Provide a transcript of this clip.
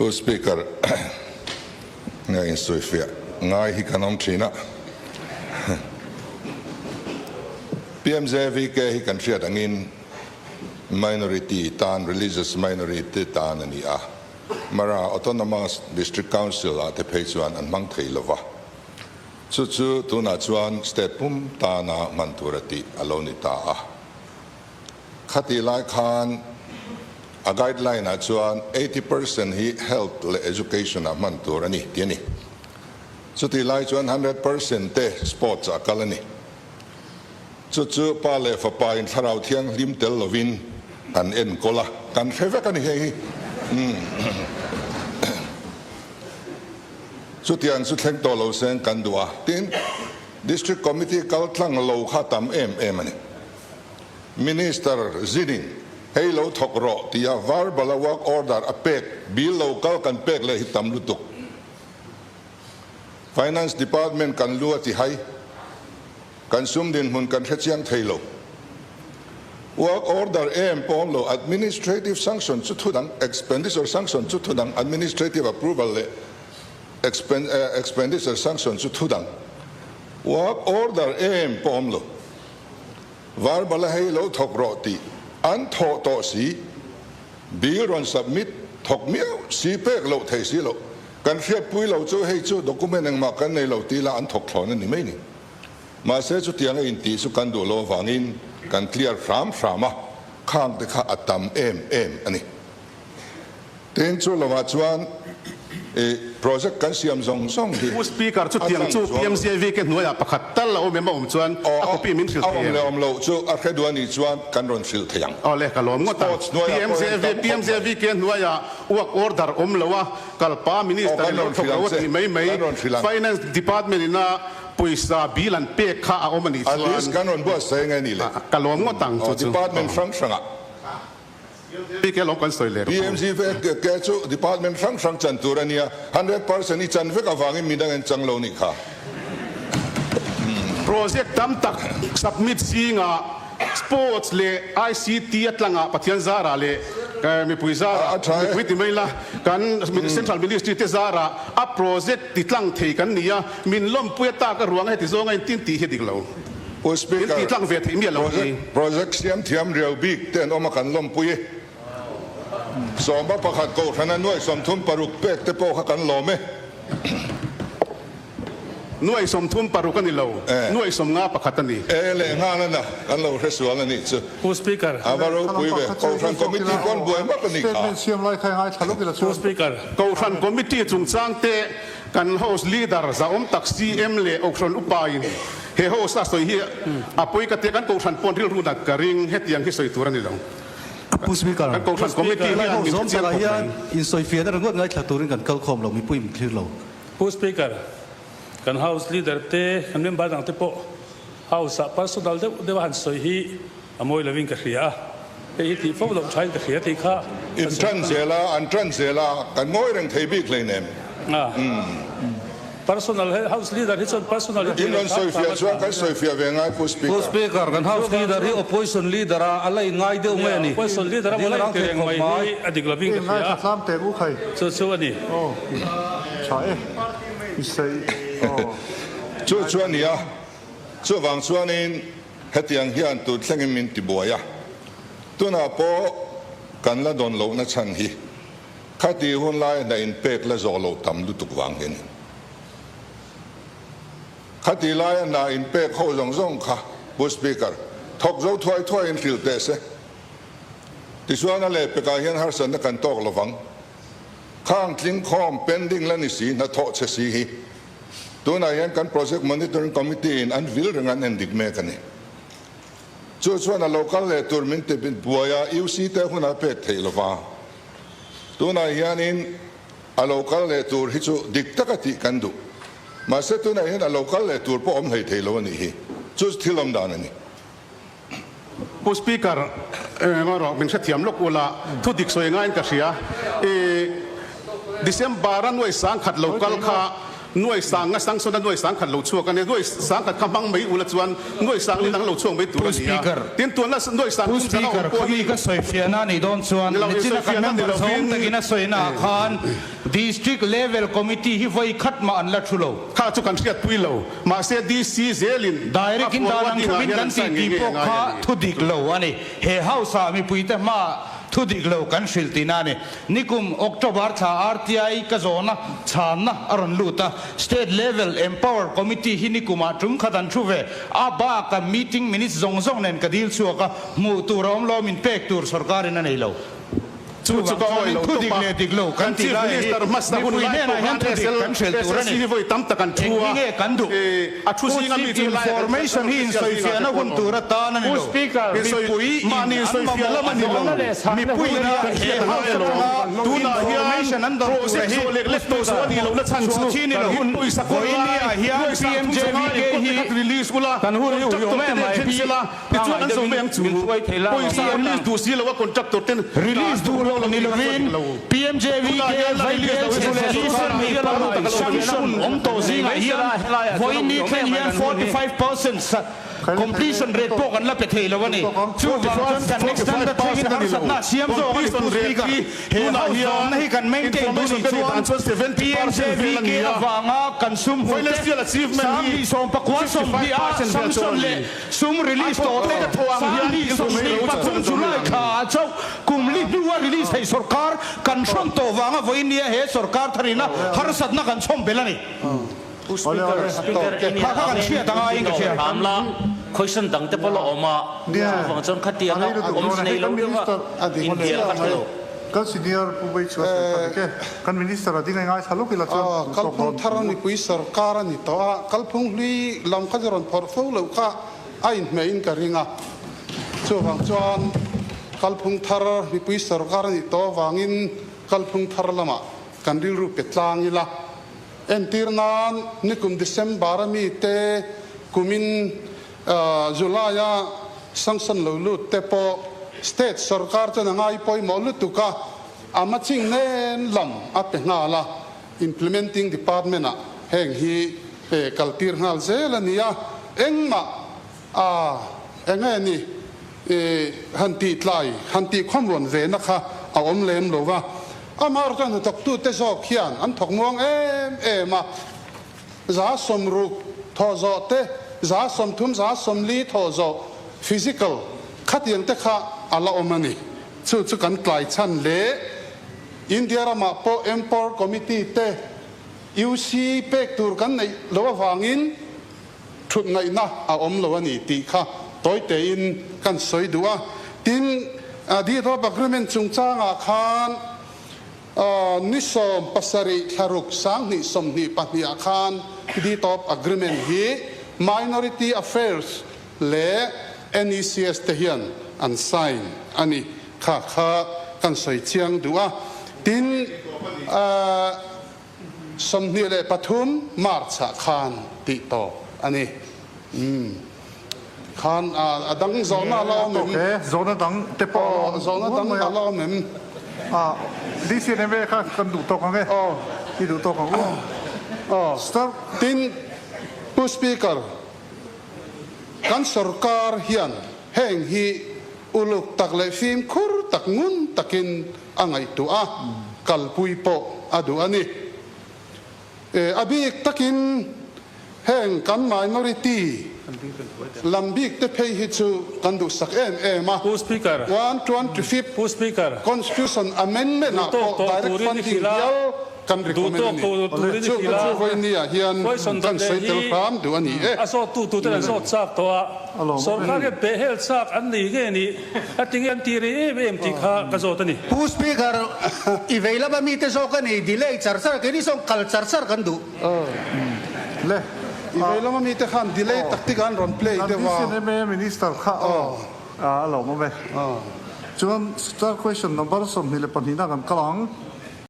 Pu Speaker, nge insawifiah ngai hi kan awm thin a. PMJVK hi kan hriat angin minority tan, religious minority tan a ni a. Mara Autonomous District Council ah te phei chuan an hmang thei lova. Chu chu tunah chuan state pum tana hman tur a tih a lo ni ta a. Khatih lai khan a guideline ah chuan 80% hi health leh education ah hman tur a ni tih a ni. Chutih lai chuan 100% te sports ah kal a ni. Chu chu pa leh fapa in thlarau thianghlim tel lovin an enkawl a, kan hre vek a ni hei hi. Chutiang chu thleng tawh lo seng kan duh a, tin District Committee kal tlang lo kha tam em em a ni. Minister zinin hei lo thawk rawh tia verbal a work order a pek bill lo kal kan pek leh hi tam lutuk. Finance Department kan lu a ti hai. Kan sum dinhmun kan hre chiang thei lo. Work order em pawm lo, administrative sanction chu thu dang, expenditure sanction chu thu dang, administrative approval leh expenditure sanction chu thu dang. Work order em pawm lo. Verbal a hei lo thawk rawh tih an thawh tawh si, bill rawn submit thawk miau si pek loh thei si loh. Kan hriatpui lo chu hei chu document engmah kan nei lo tih lah an thawk thlawn a ni mai ni. Mahse chutianga intih chu kan duh lo avangin kan clear hram hram a, khang te kha a tam em em a ni. Tin, chu lovah chuan i project kan siam zawng zawng hi Pu Speaker, a chutiang tlang chu chuang PMJVK hnuaiah pakhat tal a awm em a awm chuan a copy min hrilh a thei awm em? leh awm loh chu a hre duh a nih chuan kan rawn hrilh thei ang. Aw le, ka lawm ngawt ang. Sports hnuaiah pawh hian tam khawp mai. PMJVK hnuaiah work order awm lo a, Kalpa Aw, Minister kan in lo rawn thawk hrilh lo ang a che, tih mai mai kan rawn hrilh ang. Finance Department ina pawisa bill an pek kha a awm a nih A list chuan kan rawn buatsaih nge ni le? ka lawm ngawt ang Aw, chu chu. Department hrang hrangah. PK lawm kan sawi leh rawh. PMGVK chu Department hrang hrang chan tur a nia, 100% i chan vek avangin midang an chang lo nih kha. Project tam tak submit zingah Sports leh ICT a tlangah Pathian zarah leh mipui zarah, mipui ti mai la, kan Central Ministry te zarah a project ti tlang thei kan ni a, min lawmpui a tak a ruang a heti zawnga in tin tih hi dik lo. Pu Min Speaker, ti tlang ve theih miah lo hi. Project siam thiam riau bik te an awm a kan lawmpui e. Sawmba pakhat kohhrana nuai 36 pek te pawh kha kan lawm e. Nuai 36 a ni lo, nuai 51 a ni. E leh nghal a na, kan lo hre sual a nih chu. Pu Speaker. A va ropui ve, Kohhran Committee pawn buai map a nih kha. Pu Speaker. Kohhran Committee chungchang te kan House Leader zahawm tak CM leh Kohhran Upa in he House a sawi hi a pawi ka tia, kan Kohhran pawn rilru nat ka ring, hetiang hi sawi tur a ni lo. Pu Speaker. Kan Kohhran Committee hian min Zawm hrechiang takah khawp hian mai. insawifiahna ringawt ngaithla turin kan kalkhawm lo, mipui min thlir lo. Pu Speaker, kan House Leader te, kan member dang te pawh House ah personal deuh deuh a han sawi hi a mawi lovin ka hria a, hei hi tih fo loh thain ka hria tih kha In tan zel a, an tan zel a, kan ngawi reng thei bik hleinem. Personal he House Leader hi chuan personal hi In rawn sawifiah chuan kan sawifiah ve ngai Pu Speaker. Pu Speaker, kan House Leader hi Opposition Leader a a la in ngai deuh mai a ni. Opposition Leader a Ding la rang in ti thei reng khawp mai mai. hi a dik lovin ka hria a, chu chu a ni. Chu chu a ni a, chuvang chuanin hetiang hian tun thlengin min ti buai a, tunah pawh kan la dawn lohna chhan hi Khati hun lai hna inpek la zawh loh tam lutuk vang hian khati laia hna inpek ho zawng zawng kha Pu Speaker, thawk zo thuai thuai in hrilh teh se. Tichuan a lehpekah hian harsatna kan tawk lovang. Khang tling khawm pending la ni si hnathawh che si hi tunah hian kan Project Monitoring Committee in an vil reng an endik mek a ni. Chu chuan a lo kal leh tur min ti buai a, UC te hunah pek theih lova. Tunah hianin a lo kal leh tur hi chu dik taka tih kan duh. Mahse tunah hian a lo kal leh tur pawh awm hlei thei lo a nih hi. Chu chu thil awm dan a ni. Pu Speaker, eng erawh min hrethiam lawk ula, thu dik sawi ngaiin ka hria. I December a nuai 10,000 lo kal kha. Nuai sang nga sang sawn a nuai sang khat lo chhuak a nia, nuai sang khat kha hmang mai ula chuan nuai sang lin ang lo chhuak mai tur Pu a nia. Speaker, Tin tuanna nuai sang Pu thum zan a awm Speaker, pawh hi khami ka sawi fiahna a nih dawn chuan ni lo, nichina insawi kan fiahna ni member lovin zawng takin a sawina ah khan District Level Committee hi vawi khat mah an la thu lo. Kha chu kan hriatpui lo, mahse DC zelin a Direct in dan ang forwarding ah thlapin hian kan an sign tih ngei tih ngei a pawh ngai kha a ni. thu dik lo a ni. He House ah mipuite hmaah Thu dik lo kan hrilh tihna a ni. Nikum October thla RTI ka zawhna chhanna a rawn lut a, State Level Empower Committee hi nikumah tum khat an thu ve. A baka meeting minutes zawng zawng nen ka dil chhuak a, hmuh tur a awm lo, min pek tur sorkarin a nei lo. Chu chu Chuvang ka awih chuanin lo thu tawp dik a, leh dik lo kan kan tih Chief lai hi Minister hmasa hun mipui lai hnenah pawh hian khan thu dik kan hrilh tur a SLSC ni. hi vawi tam tak an thu Enghi a, nge kan duh? a thu Pu zinga mi Chief chu helai ah kan Information hi official zingah te insawifiahna pawh hun an awm. tur atan a ni Pu lo. Speaker, Mipui in Mahni an insawifiah mamawh lam a a ni lo. ni lo. Mipui in Kan he hriat a house ngai alawm. atanga Tunah hian information an dawn tur project hi zawh lek lek tawh zawh a nih lohna chhan chu chhuah thin ni lo. kan pawisa kawr Vawiin lai, ah hian nuai sang thum sanga PMJVK engpawh te hi khat release ula, Kan hun hi contractor ui awm te em nen mai. then sela, tichuan an zo mai ang chu. Pawisa release duh si lo a contractor ten Release duh lo ni lovin PMJVK Vaibel chhe leh sanction awm tawh zingah hian vawiin ni thleng hian 45% Completion rate pawh kan la pe thei lo a ni. Chuvang chuan kan next standard thlengin harsatna a siam zawk a ni Pu Speaker. He house zawmna hi kan maintain duh nih chuan PMJVK avanga kan sum hmu te 2019 20 a sanction leh sum release tawh te 2023 July thla ah chauh kum li hnua release thei sorkar kan hrawn tawh vanga vawiin nia he sorkar tharina harsatna kan chhawm belh a ni. Pu Speaker, Speaker eng Kha kha kan hriat anga in ka hria. Hram la, question dang te pawh la awm a, chuvang chuan khatiang a awmze nei lo deuh a inbial kha tha lo. Kan senior Pu Beichhua sawi kha dik e. Kan Minister a ding a ngaithla lawk ila chuan Kalphung thar a mipui sorkar a ni tawh a, kalphung hlui lam kha chu rawn phawrh fo loh kha a inhmeh in ka ring a. Chuvang chuan kalphung thar mipui sorkar a nih tawh avangin kalphung thar lamah kan rilru pe tlang ila. Entir nan, nikum December a mite kumin July a sanction lo lut te pawh state sorkar chuan a ngai pawimawh lutuk a, a matching nen lam a pe nghal a, implementing department ah heng hi kaltir nghal zel a ni a, engmah a enge ni han tih tlai, han tih khawmrawn ve na kha a awm lem lo va. Amah chuan hnathawktute zawk hian an thawk muang em em a, 60% thawh zawh te, 30%, 40% thawh zawh, physical, khatiang te kha a la awm a ni. Chu chu kan tlai chhan leh India ramah pawh Empower Committee te UC pek tur kan neih loh avangin, Thut ngaihna a awm lo a ni tih kha tawi tein kan sawi duh a. Tin, Deed of Agreement chungchangah khan ni 77 thlaruk 2022 ah khan Deed of Agreement hi Minority Affairs leh NECS te hian an sign a ni. Kha kha kan sawi chiang duh a. Tin, 23 March ah khan tih tawp a ni. Umm. Khan a dang zawhna a la awm em? Ok, zawhna dang te pawh a la awm. Zawhna dang a la awm em? Ah, DCNMA kha kan duh tawk ang e. Aw. I duh tawk ang u. Aw. Start. Tin, Pu Speaker, kan sorkar hian heng hi uluk tak leh fimkhur tak ngun takin a ngaihtuah a, kalpui pawh a duh a ni. A bik takin heng kan minority lam bik te phei hi chu kan duhsak em em a. Pu Speaker. 125th Pu Speaker. Constitution Amendment ah Duhtawk pawh tawh direct turin i funding hrilh a. hial kan recommend a ni. Chu ka chu vawinia hian kan sawi tel hram duh a ni e. A zawt tu tute an zawt chak tawh a, sorkar hian pehhel chak an nei nge ni a ti nge an ti rei em em tih kha ka zawt a ni. Pu Speaker, i vei lama mite zawk a ni, delay char char, keini zawng kal char char kan duh. Le, I vei lama mite khan delay tactic an rawn play deuh a. Kan DCNMA Minister kha a lawm awm e. Chuan star question number 22 na kan kal ang.